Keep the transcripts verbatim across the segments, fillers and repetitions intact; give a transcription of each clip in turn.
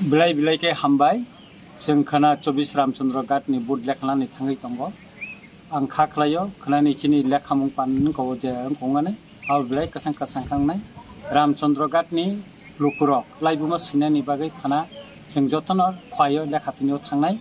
Belai belai khe hambai. Chwng khwna chobbish Ramchandra Ghat ni vote lekhanani thangwi tongo. Ang kha khlaio, khwnani chini lekhamung pan wngkha o je wngkha wngnani. Abo belai kwchang kwchang kha wngnai. Ramchandra Ghat ni lukurok laibuma sinani bagwi khwna chwng jotono khlaio lekha tini o thangnai.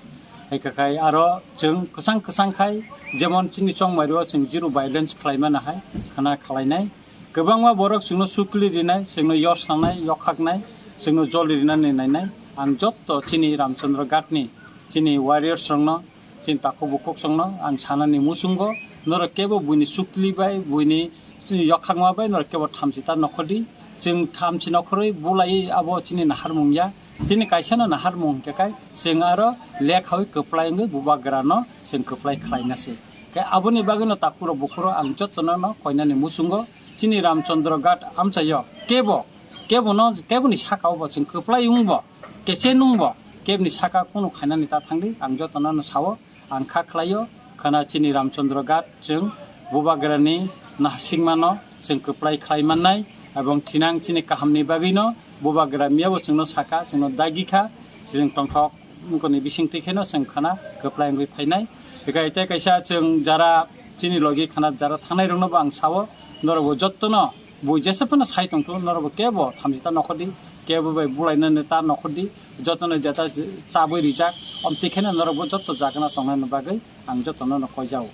Hai khe khai aro chwng kwchang kwchang khai jemon chini chongmari o chwng zero violence khlai mano hai khwna khlainai. Kwbangma borok chwngno sukli rinai, chwngno yor sanai, yokhaknai, chwngno joli rinani nainai. Ang jotto chini Ramchandra Ghat ni, chini warriors rokno, chini takhuk bukhuk songno ang sanani muchungo, norok kebo buini sukli bai, buini yokhakma bai norok kebo thamchi ta nokhordi. Chwng thamchi nokhorwi bulai abo chini naharmung ya. Chini kaisano naharmung hwnkhe kai chwng aro lekhawi kwplai wngwi bubagrano chwng kwplai khlaina se. Khe aboni bagwino takhuro bukhuro ang jottono no koinani muchungo chini Ramchandra Ghat amchaio kebo, kebono, keboni sakao bo chwng kwplai wngbo, keche nungbo, keboni saka kunu khainani ta thangdi ang jottono no sao. Ang kha khlaio, khwna chini Ramchandra Ghat chwng bubagrani nahasingmano chwng kwplai khlai mannai, ebong thinang chini kahamni bagwino bubagra miyabo chwngno saka, chwngno dagi kha, chwng tongthok wngkoni bisingtwi kheno chwng khwna kwplai wngwi phainai. Tei kaisa chwng jara chini logi khwna jara thangnai rokno bo ang sao, norokbo jottono bo jesa phano sai tongtho, norokbo kebo thamchi ta nokhordi, kebo bai bulainani ta nokhordi, jotono jeta chabwi rijak, omtwi kheno norokbo jotto jagano tongnani bagwi ang jotono no koijao.